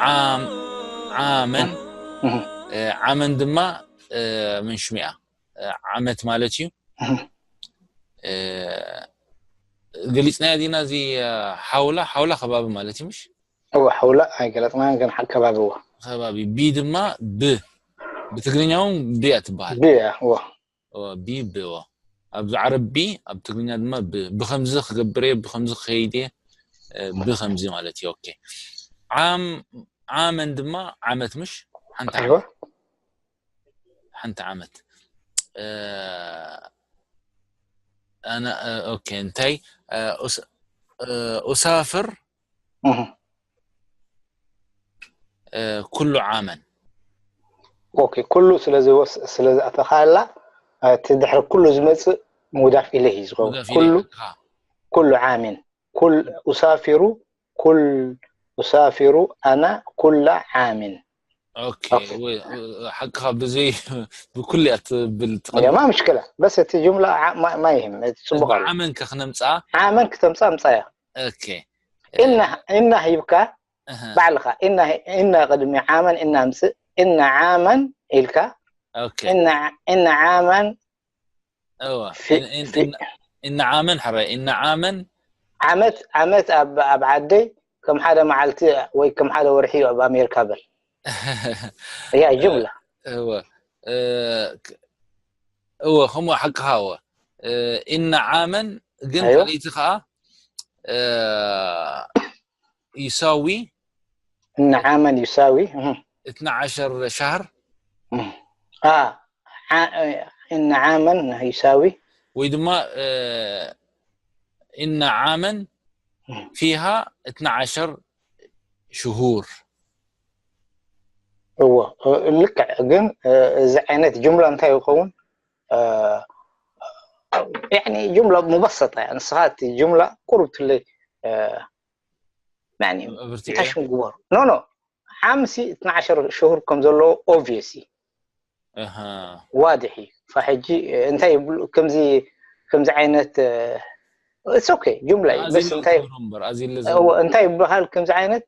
ዓም ዓመን እህ፣ እ፣ ዓመን ድማ እ፣ ምን ሽሚኣ እ፣ ዓመት ማለት እዩ። እህ። እ፣ ገሊፅናዮ ዲና እዚ እ፣ ሓውላ ሓውላ ከባቢ ማለት እዩ ምሽ? እወ ሓውላ ኣይገለፅናን ግን ሓ- ከባቢ እወ ከባቢ ቢ ድማ ብ ብትግርኛ እውን ብ እያ ትበሃል። ብ እያ እወ እወ፣ ቢ ብ እወ። ኣብዚ ዓረብ ቢ ኣብ ትግርኛ ድማ ብ ብከምዚ ክገብር እየ ብከምዚ ክኸይድ እየ እ፣ ብከምዚ ማለት እዩ። ኦኬ ዓም ዓመን ድማ ዓመት ምሽ ሓንቲ እወ ዓመት ሓንቲ ዓመት እ፣ ኣነ እ፣ ኦኬ እንታይ እ፣ ኡስ- እ፣ ኡሳፍር እህ። እ፣ ኩሉ ዓመን ኦኬ ኩሉ ስለዚ ወስ- ስለዚ ኣተኻላ እቲ ድሕሪ ኩሉ ዝመፅእ ሙዳፍ ኢለይ እዩ ዝኸውን ሙዳፍ ኩሉ ኢለይካ ኩሉ ዓሚን ኩል ኡሳፊሩ ኩል ኡሳፊሩ ኣና ኩላ ዓሚን ኦኬ ኦኬ። ወይ እ፣ ሓቅኻ ብዘይ ብኩሉ እያ ትብል ያ ማ ምሽክላ በስ እቲ ጅምላ ዓ- ማ- ማ ይህም እቲ ፅቡቅ ኣሎ ዓመን ከ ክነምፅኣ ዓመን ክተምፃ ምፃያ ኦኬ እና እና ሂብካ እህ፣ ባዕልኻ እና እና ቅድሚ ዓመን እና ምፅእ እና ዓመን ኢልካ ኦኬ እና እና ዓመን እወ ፊ- እን- እን- ፊ- እን- እን ዓመን ሕራይ እን ዓመን ዓመት ዓመት ኣብ ኣብ ዓደይ ከም ሓደ መዓልቲ ወይ ከም ሓደ ወርሒ እዩ ኣብ ኣሜሪካ በል ያ ጅምላ እወ እ፣ ክ- እወ ከምኡ ሓቅኻ እወ እ፣ እን ዓመን ግን ኣይወ። ካልኣይቲ ከዓ እ፣ ይሳዊ እና ዓመን ይሳዊ እህ፣ እትና ዓሸር ሻህር እህ። አ ዓ- እና ዓመን ይሳዊ ወይ ድማ እ፣ እን ዓመን ፊሃ እትና ዓሸር ሽሁር እዎ ልክዕ ግን እ፣ እዚ ዓይነት ጅምላ እንታይ ይኸውን እ፣ ያኒ ጅምላ ሙበሰጠ ንስኻ እቲ ጅምላ ቁሩብ ትለይ እ፣ ያኒ ኣብርቲዐ እንታይ ሽም ግበሩ ኖ ኖ ዓምሲ እትና ዓሸር ሽሁር ከም ዘለዎ ኦብቪየስ እዩ ኣሃ ዋድሕ እዩ ፈሕጂ እንታይ ይብሉ ከምዚ ከምዚ ዓይነት እስ ኦኬ ጅምላ እዩ ኣዚ በስ እንታይ እምበር ኣዚ እዎ፣ እንታይ ይበሃል ከምዚ ዓይነት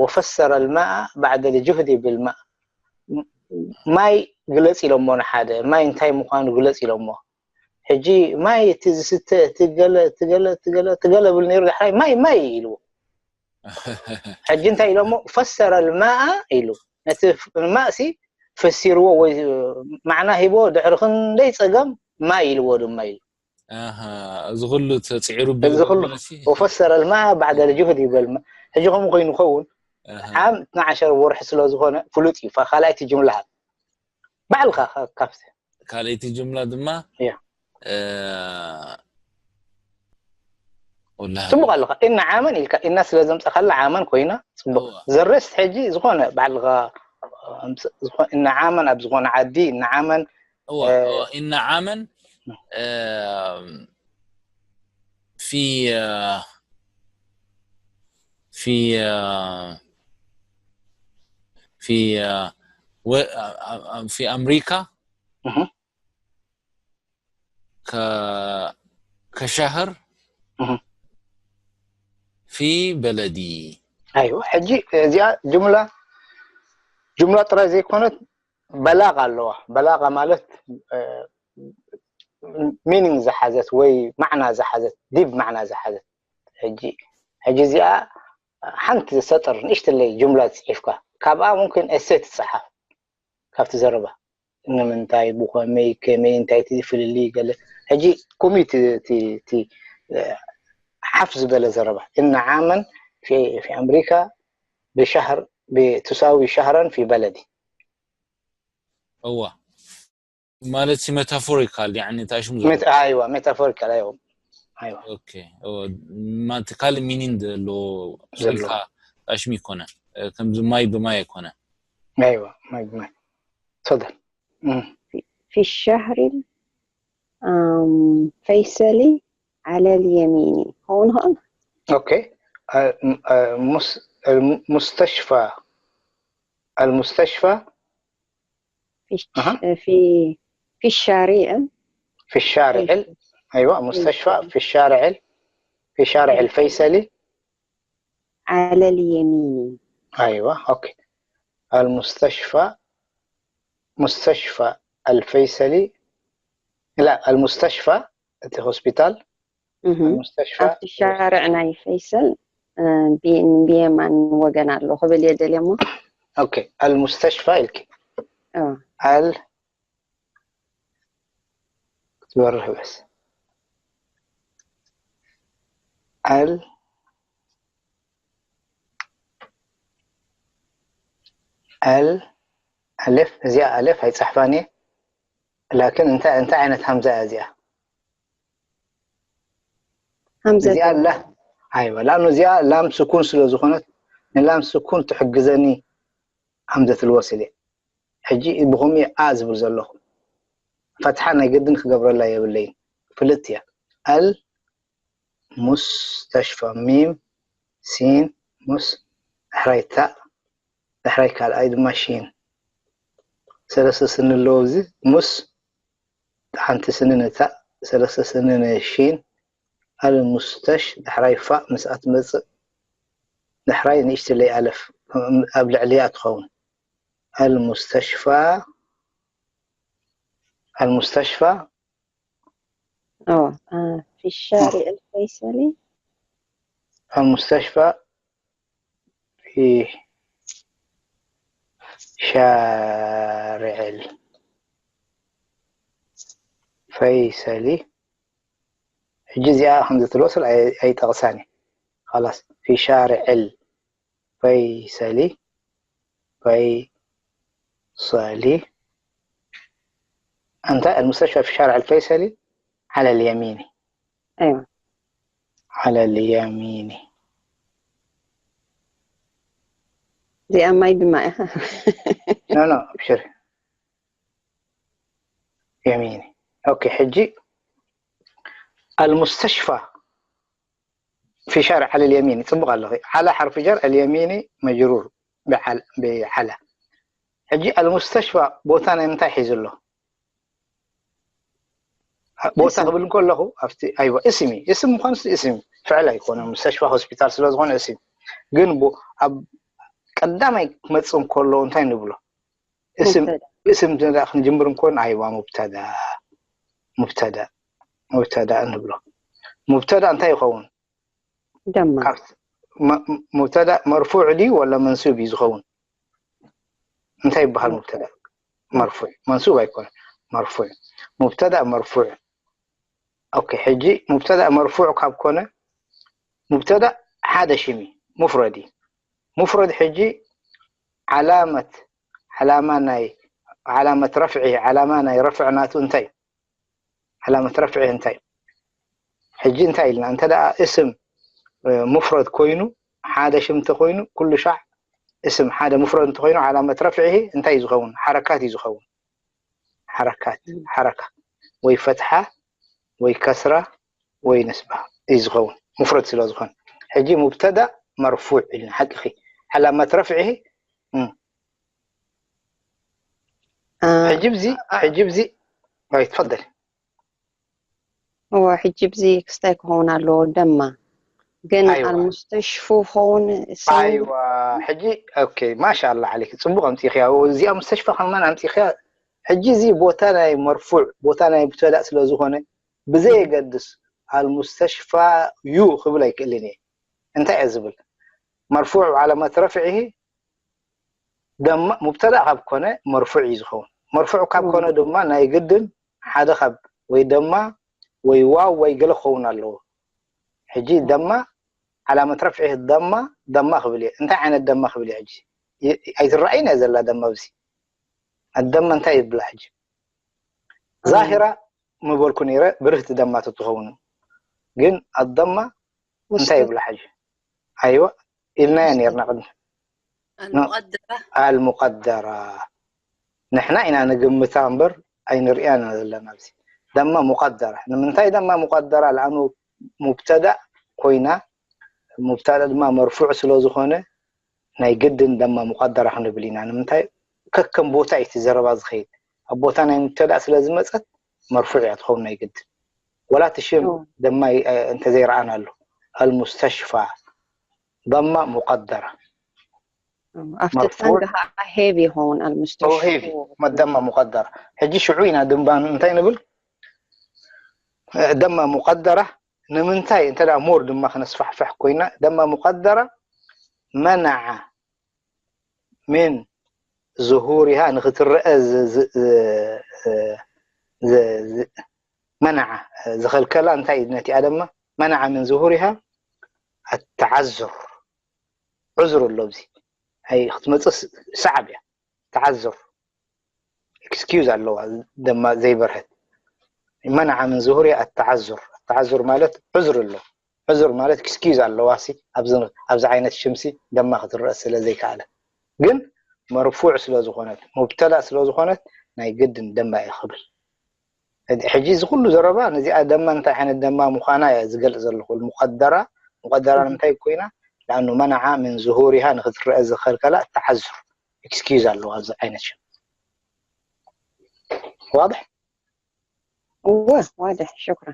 وفسر الماء بعد الجهد بالماء ማይ ግለጽ ኢሎሞ ንሓደ ማይ እንታይ ምዃኑ ግለጽ ኢሎሞ ሕጂ ማይ እቲ ዝስተ እቲ ገለ እቲ ገለ እቲ ገለ እቲ ገለ ብል ነይሩ ዳሕራይ ማይ ማይ ኢልዎ ሕጂ እንታይ ኢሎሞ فسر الماء ኢሉ ነቲ ማእሲ ፈሲርዎ ወይ ማዕና ሂቦ ድሕሪ ክንደይ ፀገም ማይ ኢልዎ ድማ ኢሉ ኣሃ፣ እዚ ኩሉ ተፅዒሩ እዚ ኩሉ وفسر الماء بعد الجهد ይበል ሕጂ ከምኡ ኮይኑ ኸውን ዓም እትና ዓሸር ወርሒ ስለ ዝኾነ ፍሉጥ እዩ ካልኣይቲ ጅምላ ሃብ ባዕልኻ ካብቲ ካልኣይቲ ጅምላ ድማ እያ። እ፣ ወላሂ ፅቡቅ ኣለካ እና ዓመን ኢልካ እና ስለ ዘምፀካላ ዓመን ኮይና ፅቡቅ እዋ። ዘረስት ሕጂ ዝኾነ ባዕልኻ እና ዓመን ኣብ ዝኾነ ዓዲ እና ዓመን እዋ እ፣ እዋ፣ إن عاما እ፣ في እ፣ في እ፣ في እ፣ ወ- እ፣ እ፣ في أمريكا እህ፣ ك كشهر እህ። في بلدي ኣይዋ ሕጂ እዚኣ ጅምላ ጅምላ ጥራይ ዘይኮነት በላቃ ኣለዋ በላቃ ማለት ሚኒንግ ዝሓዘት ወይ ማዕና ዝሓዘት ዲብ ማዕና ዝሓዘት ሕጂ ሕጂ እዚኣ ሓንቲ ሰጥር ንእሽትለይ ጅምላ ፅሒፍካ ካብኣ ሙምኪን ኤሴ ትፀሓፍ ካብቲ ዘረባ ንምንታይ ብኸመይ ከመይ እንታይ እቲ ፍልልይ ገለ ሕጂ ኮሚት እቲ ሓፍ ዝበለ ዘረባ إن عاما في في أمريكا بشهر بتساوي شهرا في بلدي እዋ ማለት ሲ ሜታፎሪካል يعني እንታይ ሽሙ ዘሎ مت- ايوه ميتافوريكال ايوه ايوه ኦኬ ማለት ካልእ ሚኒንግ ዘለዎ ዘለዎ። ስልካ ኣሽሚ ይኮነ ከምዚ ማይ ብማይ ኣይኮነ ايوه ما ما تفضل مم. في الشهر ال- آم، فيصلي على اليمين هون هون اوكي آه، م- آه، مس- المستشفى المستشفى في الش- أها. في في الشارع في الشارع ال- ايوه مستشفى في الشارع ال- في شارع الفيصلي على اليمين ኣይዋ ኦኬ። المستشفى مستشفى الفيصلي لا المستشفى እቲ ሆስፒታል المستشفى ኣብቲ ሻርዕ ናይ ፈይሰል ብየማን ወገን ኣሎ ክብል እየ ደልየ እሞ ኦኬ المستشفى ኢልኪ እ፣ ال ክትበርህ በስ ال ال ألف እዚኣ ألف ኣይፅሕፋን እየ ላኪን እንታይ እንታይ ዓይነት ሃምዛ እያ እዚኣ ሃምዘት እዚኣ ላ ኣይዋ ላኑ እዚኣ ላም ስኩን ስለ ዝኾነት ንላም ስኩን ትሕግዘኒ ሃምዘት ልወስል እየ ሕጂ ብኸምኡ እየ ኣ ዝብል ዘለኹ ፈትሓ ናይ ግድን ክገብረላ የብለይን ፍልጥ እያ ال مستشفى ሚም ሲን ሙስ ዳሕራይ ታእ ዳሕራይ ካልኣይ ድማ ሺን ሰለስተ ስኒ ኣለዎ እዚ ሙስ ሓንቲ ስኒ ንታእ ሰለስተ ስኒ ንሺን المستش ዳሕራይ ፋእ ምስኣ ትመፅእ ዳሕራይ ንእሽትለይ ألف ኣብ ልዕሊኣ ትኸውን المستشفى المستشفى اه آه، في الشارع الفيصلي المستشفى في شارع الفيصلي ሕጂ እዚኣ ከምዚ ትልወስል ኣይጠቕሳን خلاص في شارع الفيصلي فيصلي أنت المستشفى في شارع الفيصلي على اليمين ايوه على اليمين እዚኣ ማይ ድማ ኢኻ لا لا أبشر يميني أوكي حجي المستشفى في شارع على اليمين ጽቡቕ ኣለኺ على حرف جر اليمين مجرور بعلى ሕጂ المستشفى ቦታ ናይ ምንታይ ሒዙ ኣሎ ቦታ ክብል ከለኹ ኣብቲ ኣይዋ እስም እዩ እስም ምኳንስ እስም ፍዕል ኣይኮነ مستشفى ሆስፒታል ስለ ዝኾነ እስም ግን ኣብ ቀዳማይ ክመፅእ እንከሎ እንታይ ንብሎ እስም እስም ክንጅምር እንኮን ኣይዋ مبتدا مبتدا مبتدا ንብሎ مبتدا እንታይ ይኸውን ደማ مبتدا مرفوع ድዩ ولا منصوب እዩ ዝኸውን እንታይ ይበሃል مبتدا مرفوع منصوب ኣይኮነ مرفوع مبتدا مرفوع ኦኬ ሕጂ مبتدا مرفوع ካብ ኮነ مبتدا ሓደ ሽም እዩ مفرد እዩ مفرد ሕጂ علامة علامة ናይ علامة رفعه علامة ናይ رفع ናቱ እንታይ علامة رفعه እንታይ ሕጂ እንታይ ኢልና እንተ ደኣ اسم مفرد ኮይኑ ሓደ ሽም እንተኮይኑ ኩሉ ሻዕ اسم ሓደ مفرد እንተኮይኑ علامة رفعه እንታይ እዩ ዝኸውን حركات እዩ ዝኸውን حركات حركة ወይ ፈትሓ ወይ ከስራ ወይ ነስባ እዩ ዝኸውን مفرد ስለ ዝኾነ ሕጂ مبتدا مرفوع ኢልና ሓቅኺ علامة رفعه ሕጂ ብዚ ሕጂ ብዚ ወይ ትፈደል እዎ ሕጂ ብዚ ክስታይ ክኸውን ኣለዎ ደማ ግን ኣይዋ። ኣልሙስተሽፉ ክኸውን ሳውንድ ኣይዋ ሕጂ ኦኬ ማሻ ኣላ ዓለይክ ፅቡቅ ኣምፂኽያ እዚኣ ሙስተሽፋ ከማን ኣምፂኽያ ሕጂ እዚ ቦታ ናይ መርፉዕ ቦታ ናይ ሙብተዳእ ስለ ዝኾነ ብዘየገድስ ኣልሙስተሽፋ ዩ ክብል ኣይክእልን እየ እንታይ እየ ዝብል መርፉዕ ዓለመት ረፍዒሂ ደማ ሙብተዳእ ካብ ኮነ መርፉዕ እዩ ዝኸውን መርፉዕ ካብ ኮነ ድማ ናይ ግድን ሓደ ካብ ወይ ደማ ወይ ዋው ወይ ገለ ክኸውን ኣለዎ ሕጂ ደማ ዓላመት ረፍዒ ደማ ደማ ክብል እየ እንታይ ዓይነት ደማ ክብል እየ ሕጂ ኣይትረኣይን እያ ዘላ ደማ ኣብዚ ኣደማ እንታይ ይብላ ሕጂ ዛሂራ ምበልኩ ነይረ ብርህቲ ደማ ተትኸውን ግን ኣደማ እንታይ ይብላ ሕጂ ኣይዋ ኢልናያ ነርና ቅድሚ المقدرة المقدرة ንሕና ኢና ንግምታ እምበር ኣይንርእያን ዘለና ኣብዚ ደማ مقدرة ንምንታይ ደማ مقدرة لأنه مبتدأ ኮይና مبتدأ ድማ مرفوع ስለ ዝኾነ ናይ ግድን ደማ مقدرة ክንብል ኢና ንምንታይ ከከም ቦታ እዩ እቲ ዘረባ ዝኸይድ ኣብ ቦታ ናይ مبتدأ ስለ ዝመፀት مرفوع እያ ትኸውን ናይ ግድን ولا እቲ ሽም ደማ እንተዘይረኣና ኣሎ المستشفى ደማ مقدرة ኣብቲ ፋንድ ከዓ ሄቪ ይኸውን። ኣልሙስተሽፋ ሄቪ ደማ ሙቀደራ። ሕጂ ሽዑ ኢና ድማ እንታይ ንብል? ደማ ሙቀደራ ንምንታይ እንተ ሞር ድማ ክነስፋሕፍሕ ኮይና ደማ ሙቀደራ መናዓ ምን ዙሁሪሃ ንክትረአ መናዓ ዝኸልከላ እንታይ ነቲኣ ደማ መናዓ ምን ዙሁሪሃ ኣተዓዙር ዑዝር ኣሎ። እዚ ኣይ ክትመፅእ ሰዓብ እያ። ተዓዙር ኤክስኪዩዝ ኣለዋ ደማ ዘይበርሀት መናዓ ምን ዙሁር እያ። ኣተዓዙር ኣተዓዙር ማለት ዑዝር ኣሎ። ዑዝር ማለት ኤክስኪዩዝ ኣለዋ ሲ ኣብዚ ዓይነት ሽምሲ ደማ ክትረአ ስለ ዘይከኣለ ግን መርፉዕ ስለ ዝኾነት ሙብተዳ ስለ ዝኾነት ናይ ግድን ደማ ይኽብል። ሕጂ እዚ ኩሉ ዘረባ ነዚኣ ደማ እንታይ ዓይነት ደማ ምዃና እያ ዝገልጽ ዘለኹ። ሙቀደራ ሙቀደራ ንምንታይ ኮይና? ለኣኑ መናዓ ምን ዙሁሪሃ ንክትረአ ዝኸልከላ ተዓዙር ኤክስኪዩዝ ኣለዋ ኣብዚ ዓይነት ሽም። ዋድሕ እወ ዋድሕ ሽክራ።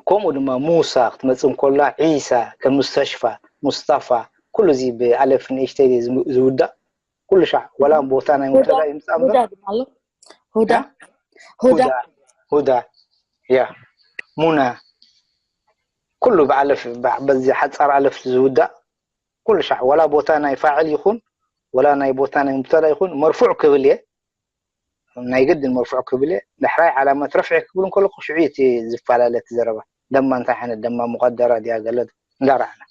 ከምኡ ድማ ሙሳ ክትመጽእ እንኮላ ዒሳ ከም ሙስተሽፋ ሙስጠፋ ኩሉ እዚ ብኣለፍ ንእሽተይ ዝውዳእ ኩሉ ሻዕ ወላ ቦታ ናይ ሙብተዳ ይምጻእ እምበር ሁዳ ሁዳ ሁዳ ያ ሙና ኩሉ ብኣለፍ በዚ ሓጻር ኣለፍ ዝውዳእ ኩሉ ሻዕ ወላ ቦታ ናይ ፋዕል ይኹን ወላ ናይ ቦታ ናይ ሙብተዳ ይኹን መርፉዕ ክብል እየ። ናይ ግድን መርፉዕ ክብል እየ። ዳሕራይ ዓላመት ረፍዒ ክብል እንከለኹ ሽዑ እቲ ዝፈላለ እቲ ዘረባ ደማ እንታይ ዓይነት ደማ ሙቀደራ ድያ ገለ እንዳረኣና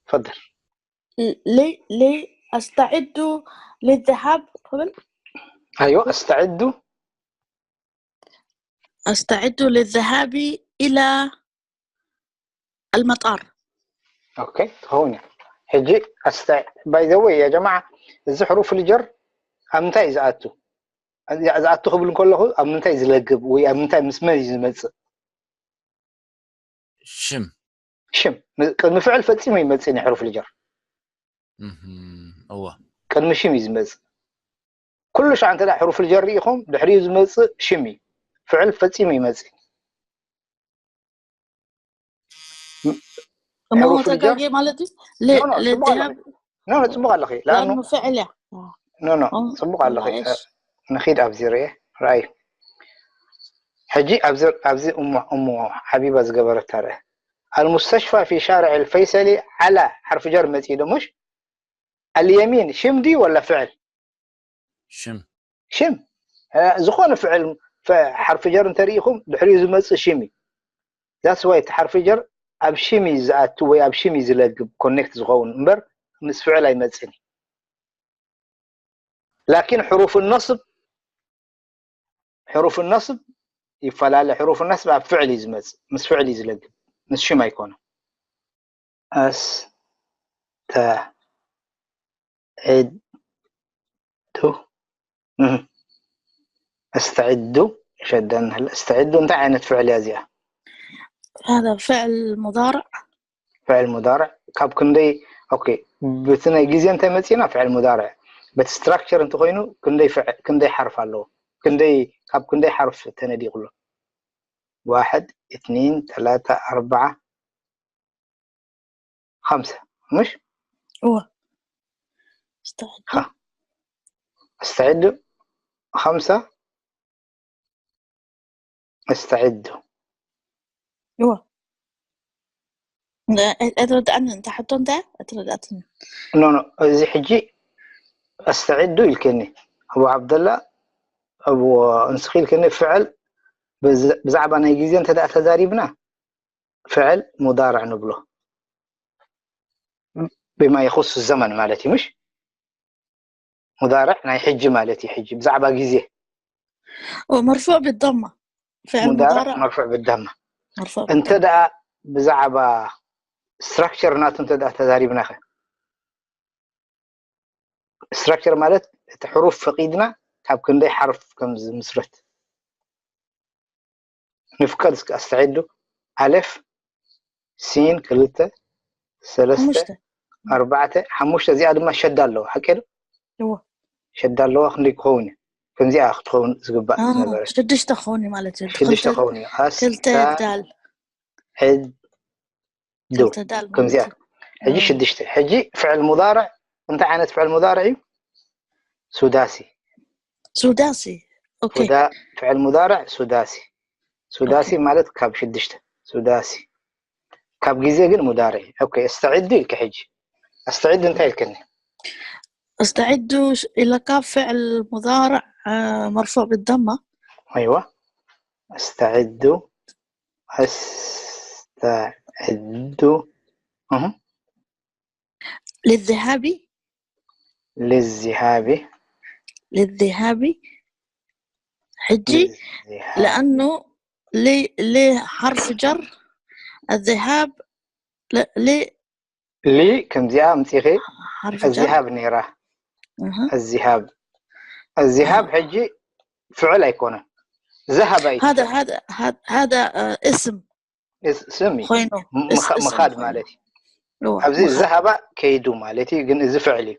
ፈድል لي لي أستعد للذهاب قبل أيوة أستعد أستعد للذهاب إلى المطار ኦኬ ትኸውን እያ። ሕጂ ኣስታ ባይ ዘ ወይ ያ ጀማዓ እዚ ሕሩፍ ልጀር ኣብ ምንታይ እዩ ዝኣቱ? ዝኣቱ ክብል እንከለኹ ኣብ ምንታይ ዝለግብ ወይ ኣብ ምንታይ ምስ መን እዩ ዝመፅእ? ሽም ሽም ቅድሚ ፍዕል ፈፂሙ ይመፅእ ናይ ሕሩፍ ልጀር እወ ቅድሚ ሽም እዩ ዝመፅእ። ኩሉ ሻዕ እንተ ሕሩፍ ልጀር ርኢኹም ድሕሪኡ ዝመፅእ ሽም እዩ። ፍዕል ፈፂሙ ይመፅእ። እሞ ተጋጌ ማለት እዩ። ኖ ኖ ፅቡቅ ኣለኺ። ለኣኑ ፍዕል እያ። ኖ ኖ ፅቡቅ ኣለኺ። ንኺድ ኣብዚ ርኤ ርኣይ። ሕጂ ኣብዚ እሞ ሓቢባ ዝገበረታ ርአ المستشفى في شارع الفيصلي على حرف جر መፂኡ ዶ مش اليمين ሽም ድዩ ወላ ፍዕል? ሽም ሽም ዝኾነ ፍዕል ሓርፊ ጀር እንተሪኢኹም ድሕሪኡ ዝመፅእ ሽም እዩ። That's why እቲ ሓርፊ ጀር ኣብ ሽም እዩ ዝኣቱ ወይ ኣብ ሽም እዩ ዝለግብ ኮኔክት ዝኸውን እምበር ምስ ፍዕል ኣይመፅእን እዩ። ላኪን ሕሩፍ ነስብ ሕሩፍ ነስብ ይፈላለ። ሕሩፍ ነስብ ኣብ ፍዕል እዩ ዝመፅእ፣ ምስ ፍዕል እዩ ዝለግብ፣ ምስ ሽም ኣይኮነ። ኣስተዕዱ ኣስተዕዱ ሸደን ኣስተዕዱ እንታይ ዓይነት ፍዕል እያ እዚኣ? هذا فعل مضارع ፍዕል ሙዳርዕ ካብ ክንደይ ኦኬ ብቲ ናይ ግዜ እንተመፂና ፍዕል ሙዳርዕ በቲ ስትራክቸር እንተኮይኑ ክንደይ ሓርፍ ኣለዎ? ክንደይ ካብ ክንደይ ሓርፍ ተነዲቁ ኣሎ? ዋሕድ እትኒን ተላታ ኣርባዓ خمسة مش؟ هو استعد خمسة استعد هو أتردأني أنت حتى أنت أتردأتني نو نو እዚ ሕጂ أستعد ኢልከኒ ኣቡ ዓብደላ ኣቡ እንስኺ ኢልከኒ ፍዕል ብዛዕባ ናይ ግዜ እንተ ተዛሪብና ፍዕል ሙዳርዕ ንብሎ ብማ የኹሱ ዘመን ማለት እዩ ምሽ ሙዳርዕ ናይ ሕጂ ማለት እዩ ሕጂ ብዛዕባ ግዜ مرفوع بالضمة فعل ሙዳርዕ مضارع መርፉዕ ብዳማ مرفوع እንተ ደኣ ብዛዕባ ስትራክቸር ናቱ እንተ ደኣ ተዛሪብናኸ ስትራክቸር ማለት እቲ ሕሩፍ ፈቂድና ካብ ክንደይ ሓርፍ ከም ዝምስረት ንፍቀድ እስከ ኣስተዒዱ ኣሌፍ ሲን ክልተ ሰለስተ ሓሙሽተ ኣርባዕተ ሓሙሽተ እዚኣ ድማ ሸዳ ኣለዋ ሓቂ ዶ እዎ ሸዳ ኣለዋ ክንደይ ክኸውን እዩ ከምዚኣ ክትኸውን ዝግባእ ኣዎ፣ ዝነበረ ሽዱሽተ ክኸውን እዩ ማለት እዩ ሽዱሽተ ክልተ- ክኸውን እዩ ክልተ ኣስተ ዳል ዕድ ዱ ክልተ ዳል ከምዚኣ ማለት እዩ ሕጂ ሽዱሽተ ሕጂ ፍዕል ሙዳርዕ እንታይ ዓይነት ፍዕል ሱዳሲ ሱዳሲ okay ፍዕል ሙዳርዕ ሱዳሲ ሱዳሲ ማለት ካብ ሽዱሽተ ሱዳሲ ካብ ግዜ ግን ሙዳርዕ okay استعدوا ኢልኪ ሕጂ استعدوا እንታይ ኢልክኒ استعدوا ኢለካ ፍዕል ሙዳርዕ مرفوع بالضمة ايوه استعدوا استعدوا للذهاب للذهاب للذهاب ሕጂ لأنه ل ل حرف جر الذهاب ل ሊ ከምዚኣ ኣምፂኺ الذهاب ነይራ الذهاب الذهاب ሕጂ ፍዕል ኣይኮነን ذهب ኣይኮነን هذا هذا هذا اسم ስም እዩ ኮይኑ ምኻድ ማለት እዩ ኣብዚ ذهب ከይዱ ማለት እዩ ግን እዚ ፍዕል እዩ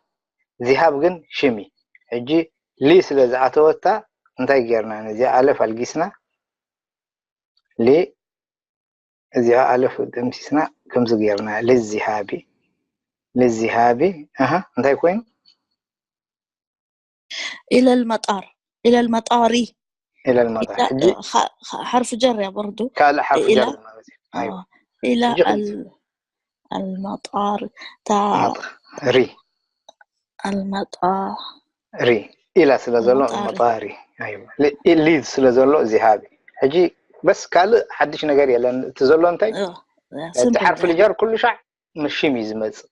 ذهاب ግን ሽም እዩ ሕጂ ሊ ስለ ዝኣተወታ እንታይ ጌርና ነዚኣ ኣለፍ ኣልጊስና ሊ እዚኣ ኣለፍ ደምሲስና ከምዚ ጌርና للذهاب للذهاب ኣሃ እንታይ ኮይኑ إلى المطار إلى المطار إلى المطار ሕጂ حرف جر يا برضو ካልእ حرف جر ማለት እዩ إلى المطار تا ሪ المطار ሪ إلى ስለ ዘሎ المطار ሊ ስለ ዘሎ ذهاب ሕጂ بس ካልእ ሓድሽ ነገር የለን እቲ ዘሎ እንታይ እቲ حرف الجر ኩሉ ሻዕ ምስ ሽም እዩ ዝመጽእ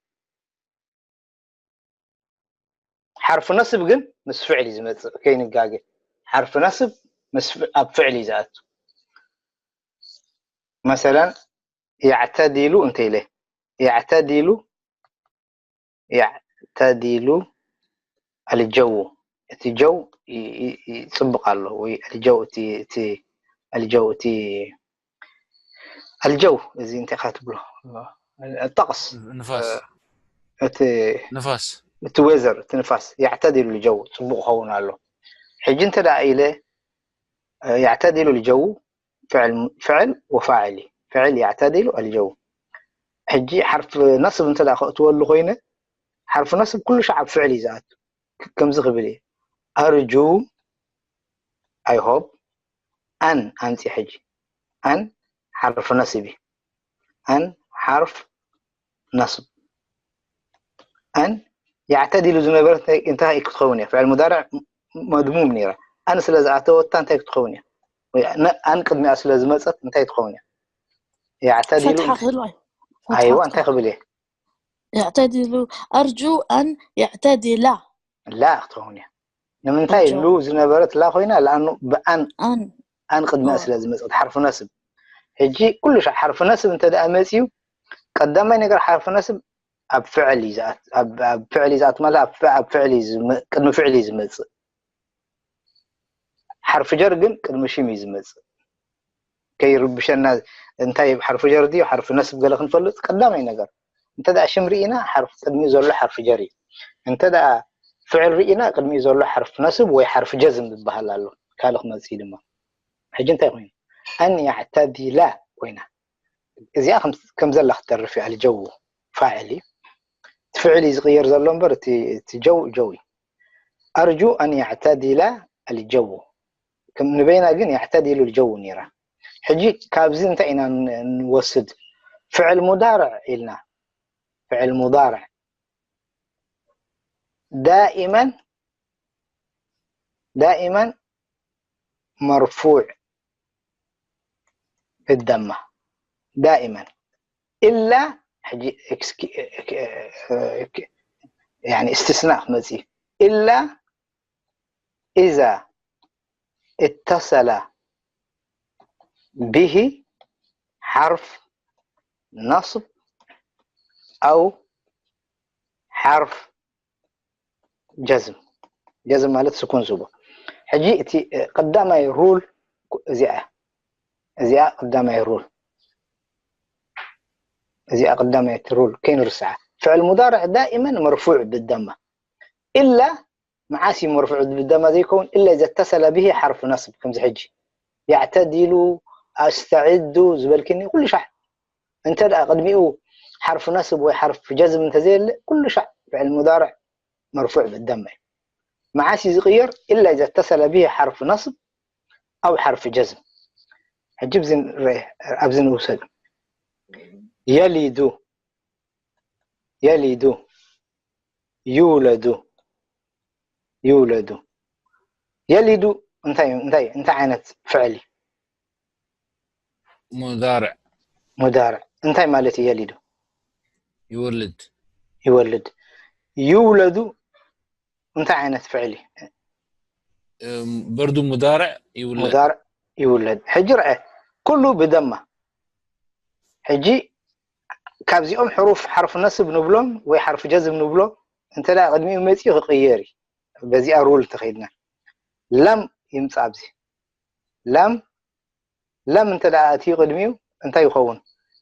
حرف نصب ግን ምስ ፍዕል እዩ ዝመጽእ ከይንጋገ حرف نصب ኣብ ፍዕል እዩ ዝኣቱ مثلا يعتدل እንተ ኢለ يعتدل يعتدل الجو እቲ ጀው ይጽብቕ ኣሎ ወይ الجو እቲ الجو እቲ الجو እዚ እንታይ ኢኻ ትብሎ الطقس ንፋስ እቲ ንፋስ እቲ weather እቲ ንፋስ يعتدل الجو ጽቡቕ ክኸውን ኣሎ ሕጂ እንተ ደኣ ኢለ يعتدل الجو ፍዕል ፍዕል وفاعل እዩ ፍዕል يعتدل الجو ሕጂ حرف نصب እንተ ደኣ ከእትወሉ ኮይነ حرف نصب ኩሉ ሻዕ ኣብ ፍዕል እዩ ዝኣቱ ከምዚ ክብል እየ أرجو I hope أن ኣምፂ ሕጂ أن حرف نصب እዩ أن حرف نصب أن يعتدل ዝነበረት እንታይ ክትኸውን እያ ፍዕል مضارع مضموم ነይራ أن ስለ ዝኣተወታ እንታይ ክትኸውን እያ أن ቅድሚኣ ስለ ዝመፀት እንታይ ትኸውን እያ يعتدل فتحة ክህልዋ ኣይዋ እንታይ ክብል እየ يعتدل أرجو أن يعتدل لا ክትኸውን እያ ንምንታይ ሉ ዝነበረት ላ ኮይና لأنه ብأن أن أن ቅድሚኣ ስለ ዝመፀት حرف نصب ሕጂ ኩሉ ሻዕ حرف نصب እንተ ደኣ መፅዩ ቀዳማይ ነገር حرف نصب ኣብ ፍዕል እዩ ዝኣት ኣብ ኣብ ፍዕል እዩ ዝኣት ማለት ኣብ ኣብ ፍዕል እዩ ዝመ- ቅድሚ ፍዕል እዩ ዝመፅእ حرف جر ግን ቅድሚ ሽም እዩ ዝመፅእ ከይርብሸና እንታይ حرف جر ድዩ حرف نصب ገለ ክንፈልጥ ቀዳማይ ነገር እንተ ደኣ ሽም ርኢና حرف ቅድሚኡ ዘሎ حرف جر እዩ እንተ ደኣ ፍዕል ርኢና ቅድሚኡ ዘሎ حرف نصب ወይ حرف جزم ዝበሃል ኣሎ ካልእ ክመፅእ እዩ ድማ ሕጂ እንታይ ኮይኑ أن يعتدل ኮይና እዚኣ ከም ዘላ ክትተርፍ እያ الجو فاعل እዩ እቲ ፍዕል እዩ ዝቕየር ዘሎ እምበር እቲ ጀው ጀው እዩ أرجو أن يعتدل الجو ንበይና ግን يعتدل الجو ነይራ ሕጂ ካብዚ እንታይ ኢና ንወስድ ፍዕል مضارع ኢልና ፍዕል مضارع دائما دائما مرفوع بالضمة دائما إلا يعني استثناء ክመፅእ إلا إذا اتصل به حرف نصب أو حرف جزم جزم ማለት ስኩን ዝቦ ሕጂ እቲ ቀዳማይ ሩል እዚኣ እዚኣ ቀዳማይ ሩል እዚኣ ቀዳማይ ሩል ከይንርስዓ ፍዕል مضارع دائما مرفوع بالضمة إلا መዓስ እዩ مرفوع بالضمة ዘይከውን إلا إذا اتصل به حرف نصب ከምዚ ሕጂ يعتدل أستعد ዝበልክኒ ኩሉ ሻዕ እንተ ደኣ ቅድሚኡ حرف نصب ወይ حرف جزم እንተዘየለ ኩሉ ሻዕ ፍዕል مضارع مرفوع بالضمة እዩ መዓስ እዩ ዝቕየር? إلا إذا اتصل به حرف نصب أو حرف جزم። ሕጂ ኣብዚ ንርአ፣ ኣብዚ ንውሰድ። የሊዱ፣ የሊዱ፣ ይውለዱ፣ ይውለዱ። የሊዱ እንታይ፣ እንታይ፣ እንታይ ዓይነት ፍዕል እዩ? ሙዳርዕ። ሙዳርዕ እንታይ ማለት እዩ? የሊዱ ይወልድ። ይወልድ። ይውለዱ እንታይ ዓይነት ፍዕል እዩ? እም፣ በርዱ ሙዳርዕ ይውለድ። ሙዳርዕ ይውለድ። ሕጂ ርአ፣ ኩሉ ብደማ። ሕጂ ካብዚኦም ሕሩፍ ሓርፍ ነስብ ንብሎም ወይ ሓርፍ ጀዝም ንብሎ እንተ ደኣ ቅድሚኡ መጺኡ ክቕየር እዩ። በዚኣ ሩል እንተኸይድና ለም ይምጻእ ኣብዚ። ለም፣ ለም እንተ ደኣ ኣትዩ ቅድሚኡ እንታይ ይኸውን?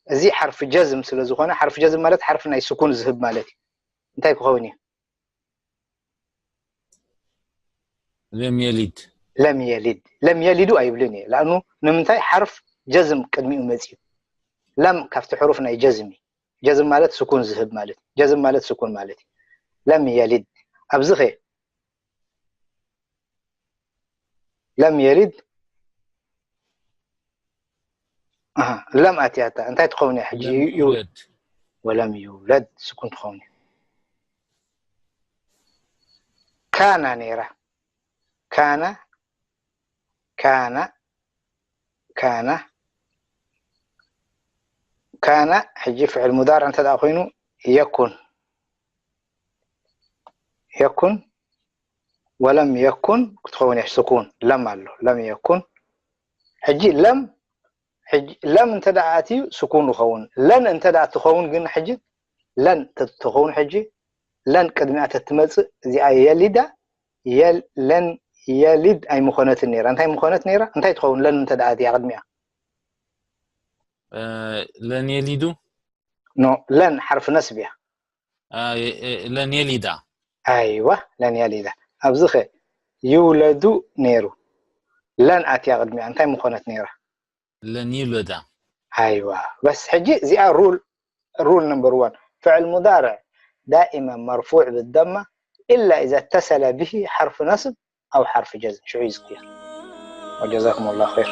እዚ ሓርፍ ጀዝም ስለ ዝኾነ፣ ሓርፍ ጀዝም ማለት ሓርፍ ናይ ስኩን ዝህብ ማለት እዩ። እንታይ ክኸውን እዩ? ለም የሊድ። ለም የሊድ። ለም የሊዱ ኣይብልን እየ። ለኣኑ ንምንታይ? ሓርፍ ጀዝም ቅድሚኡ መጺኡ። ለም ካብቲ ሕሩፍ ናይ ጀዝም እዩ። ጀዝም ማለት ስኩን ዝህብ ማለት እዩ። ጀዝም ማለት ስኩን ማለት እዩ። ለም የሊድ። ኣብዚ ኸ ለም የሊድ፣ ኣሃ፣ ለም ኣትያታ እንታይ ትኸውን እያ ሕጂ? ለም ይው-፣ ይውለድ። ወለም ይውለድ ስኩን ትኸውን እያ። ካና ነይራ። ካና፣ ካና፣ ካና፣ ካና። ሕጂ ፍዕል ሙዳርዕ እንተ ደኣ ኮይኑ የኩን፣ የኩን፣ ወለም የኩን ክትኸውን እያ ስኩን። ለም ኣሎ፣ ለም የኩን። ሕጂ ለም፣ ሕጂ ለም እንተ ደኣ ኣትዩ ስኩን ይኸውን። ለን እንተ ደኣ ትኸውን ግን ሕጂ፣ ለን ተ-፣ ትኸውን ሕጂ፣ ለን ቅድሚኣ ተትመጽእ እዚኣ የሊዳ፣ የል-፣ ለን የሊድ ኣይምኾነትን ነይራ። እንታይ ምኾነት ነይራ? እንታይ ትኸውን ለን እንተ ደኣ ኣትያ ቅድሚኣ? እ፣ ለን የሊዱ። ኖ፣ ለን ሓርፍ ነስብ እያ። አ፣ የ-፣ የ-፣ ለን የሊዳ። ኣይዋ፣ ለን የሊዳ። ኣብዚ ኸ ይውለዱ ነይሩ። ለን ኣትያ ቅድሚኣ እንታይ ምኾነት ነይራ? ለን ይውለዳ። ኣይዋ፣ በስ ሕጂ እዚኣ ሩል፣ ሩል ነምበር ዋን። ፍዕል ሙዳርዕ ዳኢመን መርፉዕ ብደማ إلا إذا اتصل به حرف نصب أو حرف جزم። ሽዑ እዩ ዝቕየር። وجزاكم الله خير።